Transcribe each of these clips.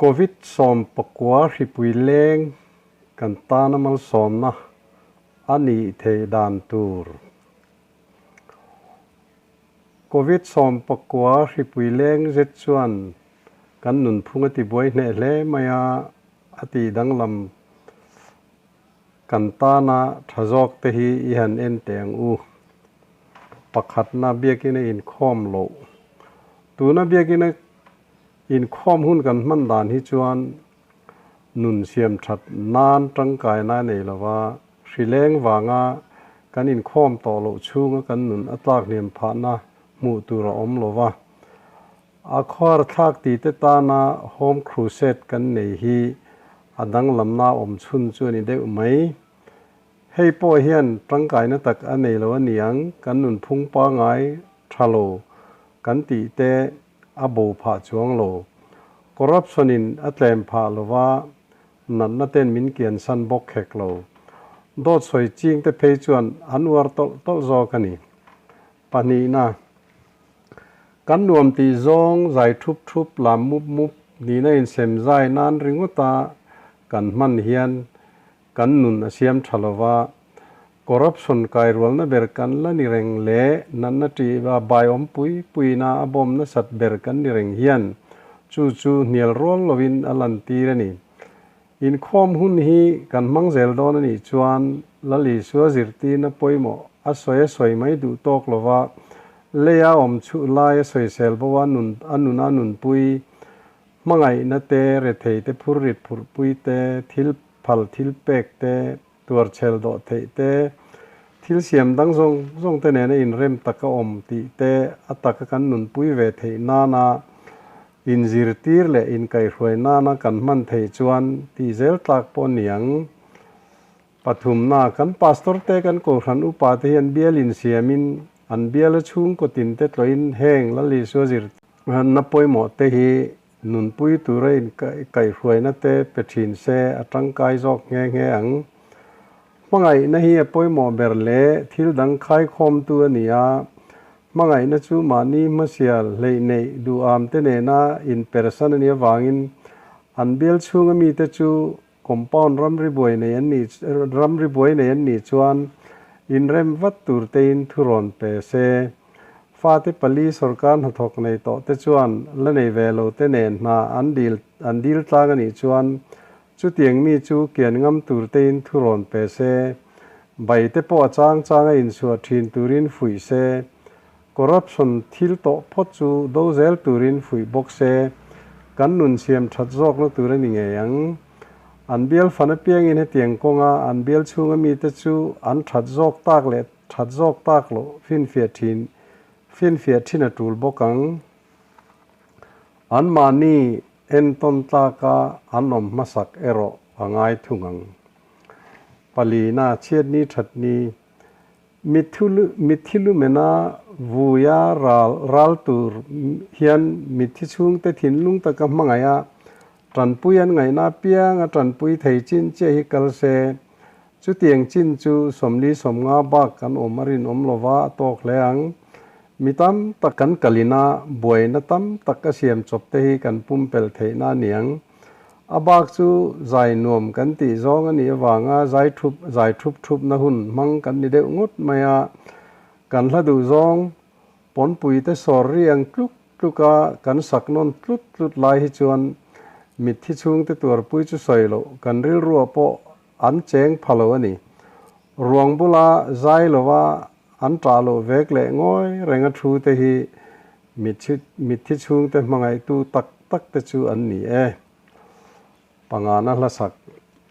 Covid 19 hripui leng kan tana malsawmna a nih theih dan tur. Covid 19 hripui leng zet chuan kan nunphung a tibuai hneh hle mai a, a tih danglam kan tana tha zawk te hi i han en teh ang u. Pakhatna biakina inkhawm loh. Tuna biakina Inkhawm hun kan hman dan hi chuan nun siam that nan tangkaina a nei lo va, hrileng vanga kan inkhawm tawh loh chhunga kan nun a tlak hniam phahna hmuh tur a awm lo va. A khuar thlak tite tana Home Crusade kan nei hi a danglamna awm chhun chu a ni deuh mai. Hei pawh hian tangkaina tak a nei lo a niang, kan nunphung pangai tha lo kan tih te a bo phah chuang lo. Corruption in a tlem phah lo va, natna ten min kian san bawk hek lo. Dawt sawi ching te phei chuan an uar tawlh tawlh zawk a ni. Pahnihna, Kan nuam tih zawng zai thup thup lam mup mup nihna insem zai nan ringawta kan hman hian kan nun a siam tha lo va, Corruption kairualna ber kan la ni reng leh natna ṭih a bai awm pui puina a bawm nasat ber kan ni reng hian chu chu hnial rual lovin a lantir a ni. Inkhawm hun hi kan hmang zel dawn a nih chuan Lal Isua zirtirna pawimawh a sawi a sawi mai duh tawk lova leia awm chhuh lai a sawisel bo a nun a nuna nunpui hmangaihna te, rethei te phurrit phurhpui te, thil phal thil pek te, Tuarchhel dawh theih te, thil siam dang zawng zawng te nena inrem taka awm tih te a taka kan nunpui ve theih nana inzirtir leh inkaihhruai nana kan hman theih chuan tih zel tlak pawh niang. Pathumna, kan pastor te kan kohhran upa te hian bial insiamin an biala chhungkaw tin te tlawhin heng Lal Isua zirna pawimawh te hi Nunpui tura inkaihhruaina te pe thin se a tangkai zawk nghe nghe ang. Hmangaihna hi a pawimawh ber leh thil dang khaikhawmtu a ni a, hmangaihna chu mahni hmasial hleih neih duham te nena inpersan a nih avangin an bial chhunga mite chu compound ramri buai nei an nih ramri buai nei an nih chuan inrem vat tur tein thurawn pe se. Fate pali sorkar hnathawk nei tawh te chuan la nei ve lo te nen hna an dil an dil tlang a nih chuan chutiang mi chu kian ngam tur tein thurawn pe se. Bai te pawh a chang chang a inchhuah thin turin fuih se. Corruption thil tawh phawt chu do zel turin fuih bawk se, kan nun siam that zawkna tur a ni ngei ang. An bial fan apiangin hetiang kawnga an bial chhunga mite chu an that zawk tak leh that zawk tak loh finfiah thin finfiah thin a tul bawk ang. Anmahni entawn tlaka an awm hmasak erawh a ngai thung ang. Palina, chhiatni thatni Mitthi lumena vuia ral ral tur hian mitthi chhungte thinlung taka hmangaih a, tanpui an ngaihna apiang a tanpui thei chin chiah hi kal se. Chutiang chin chu 40 50 bak kan awm a rinawm lova a tawk hle ang. Mi tam tak kan kalina buaina tam tak a siam chawp te hi kan pumpelh theihna a niang. A bak chu zai nuam kan tih zawng a nih avanga zai thup zai thup thupna hun hmang kan ni deuh ngawt mai a. Kan hla duh zawng pawnpui te sawr ri ang tluk tluk a kan sak nawn tlut tlut lai hi chuan mitthi chhungte tuarpui chu sawi loh kan rilruah pawh an cheng pha lo a ni. Ruang bula zai lova an ṭah loh vek leh ngawi renga thu te hi Mitthi chhungte hmangaihtu tak tak te chu an ni e. Pangana hlasak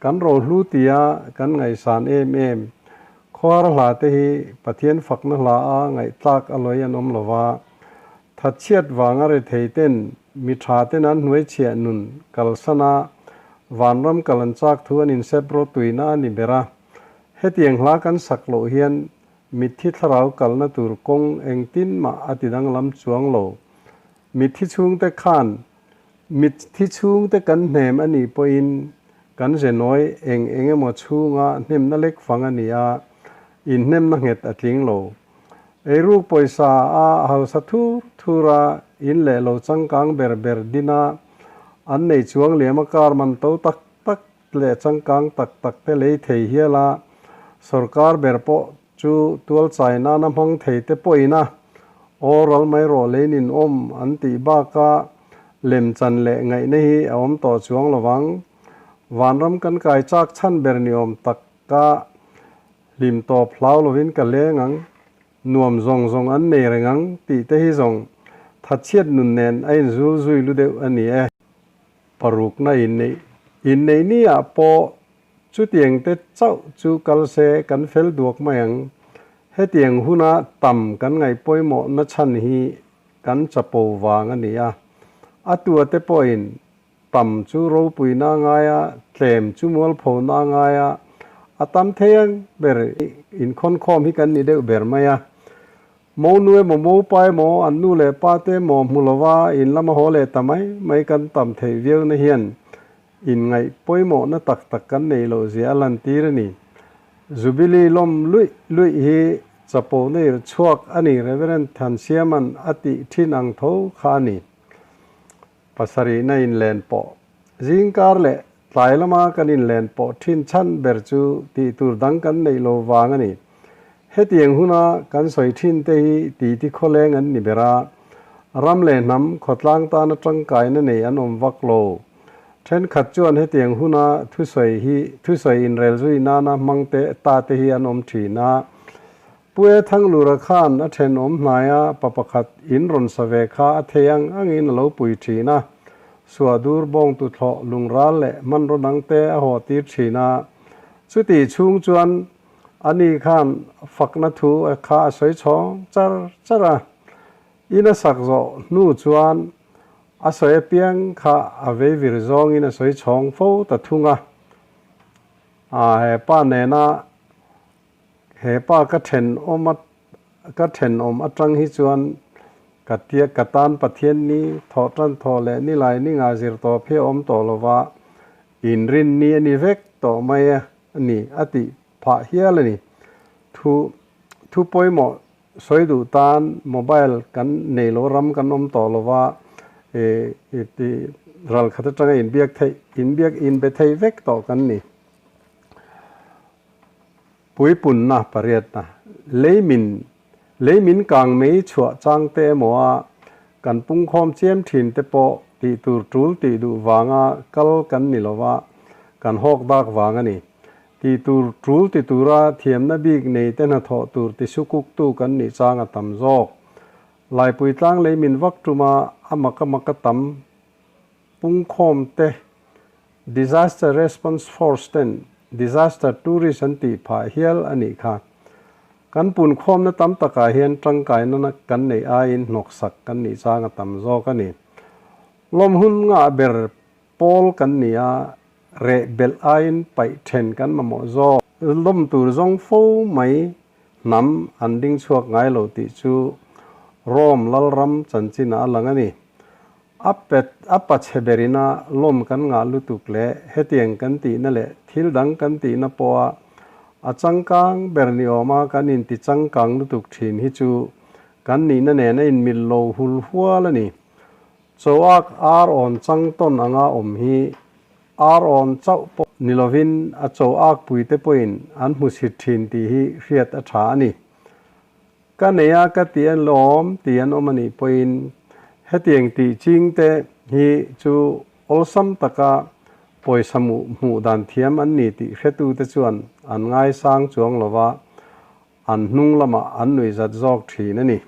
kan rohlu tia kan ngaihsan em em khuar hla te hi Pathian fakna hla a ngaihtlak a lawi an awm lo va, thatchhiat vanga rethei ten mi tha ten an hnuaichhiah nun kalsana vanram kal an chak thu an insep rawtuina a ni ber a. Hetiang hla kan sak loh hian Mitthi thlarau kalna tur kawng engtin mah a ti danglam chuang lo. Mitthi chhungte khan mitthi chhungte kan hnem a nih pawhin kan zenawi eng eng emaw chhunga hnemna lek fang a ni a, inhnemna nghet a tling lo. Eiruk pawisa a hausa thur thur a, in leh lo changkang ber ber dina. An nei chuang liam a car man to tak tak leh changkang tak tak te lei thei hial a, sorkar ber pawh chu tual chai nana hmang thei te pawhin a aw ral mai rawh lein in awm an tih baka lem chan leh ngaihna hi a awm tawh chuang lovang. Vanram kan kai chak chhan ber ni awm taka hlim tawp hlau lovin ka leng ang. Nuam zawng zawng an nei reng ang tih te hi zawng thatchhiat nun nen a inzul zui lu deuh a ni e. Parukna inneih inneih ni ah pawh chutiang te chauh chu kal se kan fel duak mai ang. Hetiang huna tam kan ngaih pawimawh na chhan hi kan chapo vang a ni a. A tua te pawhin tam chu ropuina a ngai a, tlem chu mualphona a ngai a, a tam thei ang ber inkhawnkhawm hi kan ni deuh ber mai a. Mo nu emaw mo pa emaw an nu leh pa te emaw hmu lova in lama haw leh ta mai mai kan tam theih viauna hian inngaih pawimawhna tak tak kan neih loh zia a lantir a ni. Jubilee lawm luih luih hi chapo na irhchhuak a ni Reverend Thansiama'n a tih thin ang tho kha a ni. Pasarihna inlen pawh zingkar leh tlai lama kan inlen pawh thin chhan ber chu tih tur dang kan neih lo vang a ni. Hetiang huna kan sawi thin te hi titi khawleng an ni ber a, ram leh hnam khawtlang tana tangkaina nei an awm vak lo. Thenkhat chuan hetiang huna thusawi hi thusawi inrel zui nana hmang te ta te hi an awm thin a. Pue Thanglura khan a thenawm hnaia pa pakhat in rawn sa ve kha a thei ang angin a lo pui thin a, suahdur bawngtu thlawh lungral leh hmanraw dangte a haw tir thin a. Chutih chhung chuan ani khan fakna thu kha a sawi chhawng char char a. In a sak zawh hnu chuan a sawi apiang kha a veivir zawngin a sawi chhawng fo ta thung a. A he pa nena He pa ka thenawm a ka thenawm atang hi chuan ka tia ka tan Pathian ni thawh tan thawh leh ni lai ni nga zir tawp hi a awm tawh lo va, inrin ni a ni vek tawh mai a ni a tih phah hial a ni. Thu thu pawimawh sawi duh tan mobile kan nei lo ram kan awm tawh lo va, ih ti ral khat atanga inbiak theih inbiak inbe thei vek tawh kan ni. Puipunna pariatna, Leimin, Leimin kang mei chhuah chang te emaw a kan pungkhawm chiam thin te pawh tih tur tul tih duh vanga kal kan ni lova, kan hawk dak vang a ni. Tih tur tul ti tura thiamna bik nei te hnathawh tur ti sukuktu kan nih chang a tam zawk. Laipui tlang leimin vak tuma a maka maka tam pungkhawm te Disaster Response Force ten Disaster Tourist an tih phah hial a nih kha. Kan punkhawmna tam takah hian tangkaina kan neih aiin hnawksak kan nih chang a tam zawk a ni. Lawm hun ngah ber pawl kan ni a, reh belh aiin paih then kan mamawh zawk. Lawm tur zawng fo mai hnam an ding chhuak ngai lo tih chu Rome lalram chanchinah a lang a ni. A pet a pachhe berin a lawm kan ngah lutuk leh hetiang kan tihna leh thil dang kan tihna pawha a changkang ber ni awma kan inti changkang lutuk thin hi chu kan nihna nen a inmil lo hul hual a ni. Chawak ar awn chang tawn anga awm hi ar awn chauh pawh ni lovin a chawak puite pawhin an hmusit thin tih hi hriat a tha a ni. Ka nei a ka ti an lawm tih an awm a nih pawhin hetiang tih ching te hi chu awlsam taka pawisa hmuh hmuh dan thiam an ni tih hretute chuan an ngaisang chuang lova an hnung lamah an nuihzat zawk thin a ni.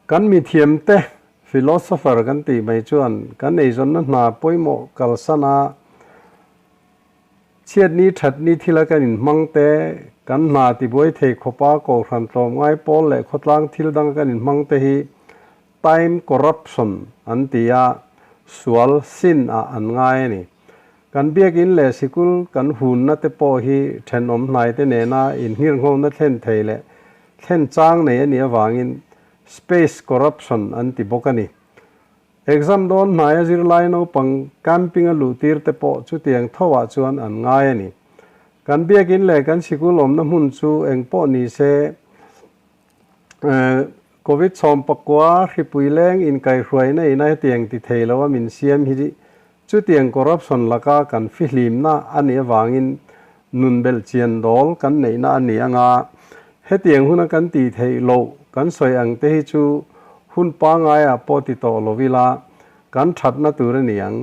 Kan mithiamte philosopher kan tih mai chuan kan eizawnna hna pawimawh kalsan a Chhiatni thatni thila kan inhmang te, kan hna tibuai thei khawpa Kohhran tlawmngai pawl leh khawtlang thil danga kan inhmang te hi time corruption an ti a, sual, sin, ah an ngai a ni. Kan biakinn leh sikul kan hunna te pawh hi thenawm hnaite nena inhngirnghona thlen thei leh thlen chang nei a nih avangin space corruption an ti bawk a ni. Exam dawn hnaia zirlai naupang camping a luh tir te pawh chutiang tho ah chuan an ngai a ni. Kan biakin leh kan sikul awmna hmun chu eng pawh ni se Covid 19 hripui leng inkaihhruaina ina hetiang ti thei lo a min siam hi chutiang corruption laka kan fihlimna a nih avangin nun belh chian dawl kan neihna a ni anga hetiang huna kan tih theih loh kan sawi ang te hi chu hun pangaiah pawh ti tawh lo ila kan thatna tur a ni ang.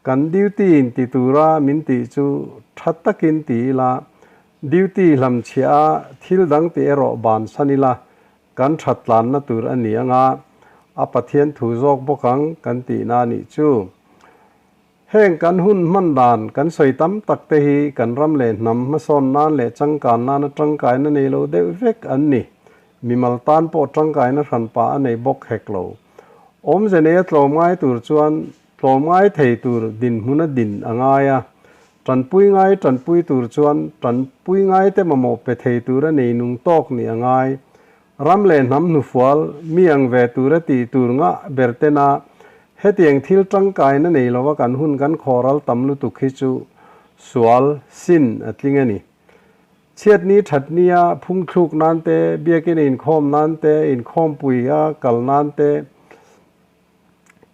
Kan duty in ti tura min tih chu tha takin ti ila, duty hlamchhiah a thil dang tih erawh bansan ila kan that tlanna tur a ni anga a Pathian thu zawk bawk ang kan tihna a nih chu. Heng kan hun hman dan kan sawi tam tak te hi kan ram leh hnam hmasawn nan leh changkan nana tangkaina nei lo deuh vek an ni. Mimal tan pawh tangkaina hranpa a nei bawk hek lo. Awmze neia tlawmngai tur chuan Tlawmngai thei tur dinhmun a din a ngai a, tanpui ngai tanpui tur chuan tanpui ngaite mamawh pe thei tura nei nung tawk nih a ngai. Ram leh hnam hnufual, mi ang ve tura tih tur ngah ber tena hetiang thil tangkaina nei lova kan hun kan khawhral tam lutuk hi chu sual, sin, a tling a ni. Chhiatni thatnia phungthluk nan te, biakina inkhawm nan te, inkhawmpuia kal nan te,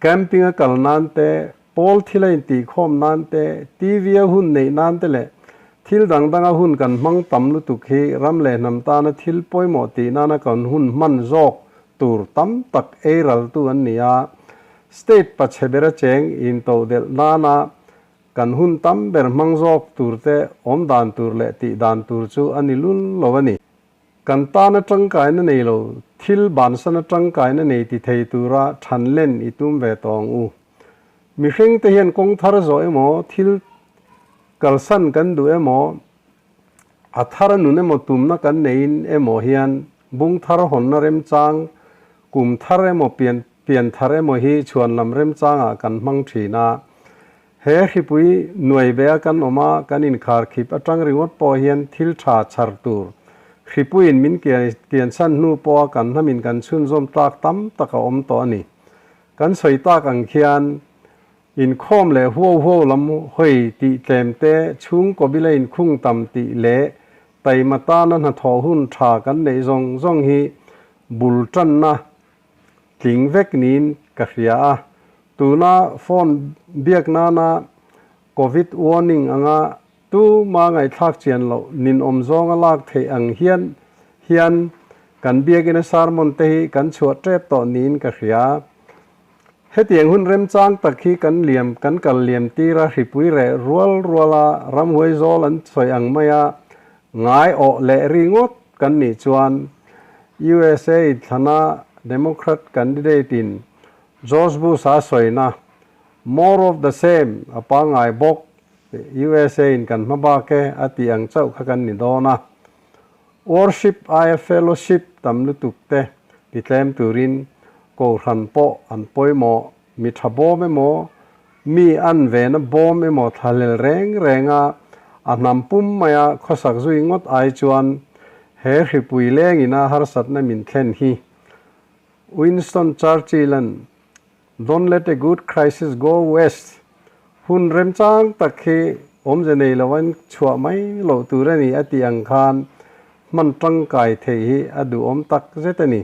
Camping a kal nan te, pawl thil a intihkhawm nan te, TV a hun neih nan te leh thil dang danga hun kan hmang tam lutuk hi ram leh hnam tana thil pawimawh tih nana kan hun hman zawk tur tam tak ei raltu an ni a. State pachhe bera cheng intodelh nana kan hun tam ber hmang zawk tur te awm dan tur leh tih dan tur chu a ni lul lo a ni. Kan tana tangkaina nei lo, thil bansana tangkaina nei ti thei tura than len i tum ve tawh ang u. Mihring te hian kawng thar zawh emaw, thil kalsan kan duh emaw, a thar a nun emaw tumna kan neiin emaw hian bung thar hawnna remchang, kum thar emaw pian pian thar emaw hi chhuanlam remchangah kan hmang thin a. He hripui nuai ve a kan awm a, kan inkharkhip atang ringawt pawh hian thil tha chhar tur hripuiin min kiansan hnu pawha kan hnamin kan chhunzawm tlak tam tak a awm tawh a ni. Kan sawi tak ang khian inkhawm leh huau huau lam hawi tih tlem te, chhungkaw bila inkhung tam tih leh taima tana hnathawh hun tha kan neih zawng zawng hi bul tanna tling vek niin ka hria a. Tuna phone biak nana Covid warning anga tuma ngaihthlak chian loh ninawm zawnga lak theih ang hian hian kan biakina sermon te hi kan chhuah tep tawh niin ka hria. Hetiang hun remchang tak hi kan liam kan kal liam tir a hripui reh rual ruala ramhuai zawl an sawi ang maia ngai awh leh ringawt kan nih chuan USA thlana Democrat candidate in George Bush a sawina, More of the same, a pangngai bawk, USA in kan hma bak e a tih ang chauh kha kan ni dawn a. Worship aia fellowship tam lutuk te ti tlem turin Kohhran pawh an pawimawh, mi tha bawm emaw, mi an vena bawm emaw thlahlel reng renga a hnam pum maia khawsak zui ngawt ai chuan he hripui lengina harsatna min thlen hi Winston Churchill-a'n Don't let a good crisis go waste, Hun remchang tak hi awmze nei loin chhuah mai loh tur a ni a tih ang khan hman tangkai theih hi a duhawm tak zet a ni.